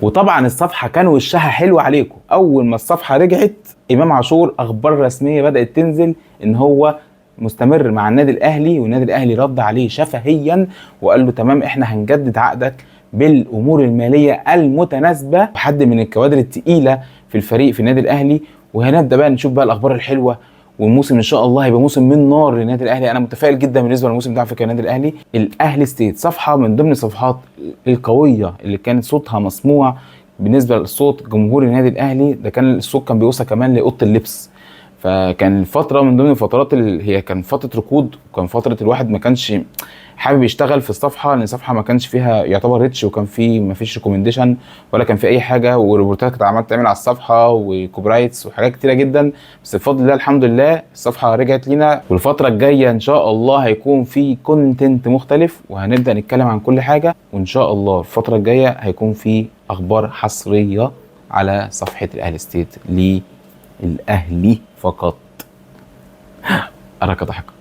وطبعا الصفحة كان وشها حلو عليكم. اول ما الصفحة رجعت امام عاشور اخبار رسمية بدات تنزل ان هو مستمر مع النادي الاهلي، والنادي الاهلي رد عليه شفهيا وقال له تمام احنا هنجدد عقدك بالامور المالية المتناسبه. حد من الكوادر الثقيلة في الفريق في النادي الاهلي. وهنبدا بقى نشوف بقى الاخبار الحلوة، والموسم ان شاء الله هيبقى موسم من نار للنادي الاهلي. انا متفائل جدا بالنسبة للموسم ده على فكرة. النادي الاهلي، الاهلي ستيت صفحة من ضمن الصفحات القوية اللي كانت صوتها مسموع بالنسبة لصوت جمهور النادي الاهلي. ده كان الصوت كان بيوصل كمان لاوضه اللبس. فكان فترة من ضمن الفترات اللي هي كان فترة ركود، وكان فترة الواحد ما كانش حابب يشتغل في الصفحة، لان الصفحة ما كانش فيها يعتبر reach، وكان في ما فيش recommendation ولا كان في اي حاجه، وريبورتات كانت عماله تعمل على الصفحة و copyrights وحاجات كتيرة جدا. بس بفضل الله الحمد لله الصفحة رجعت لينا، والفترة الجاية ان شاء الله هيكون في content مختلف، وهنبدا نتكلم عن كل حاجه. وان شاء الله الفترة الجاية هيكون في اخبار حصرية على صفحة الاهلي ستيت للاهلي فقط. اراك ضحك.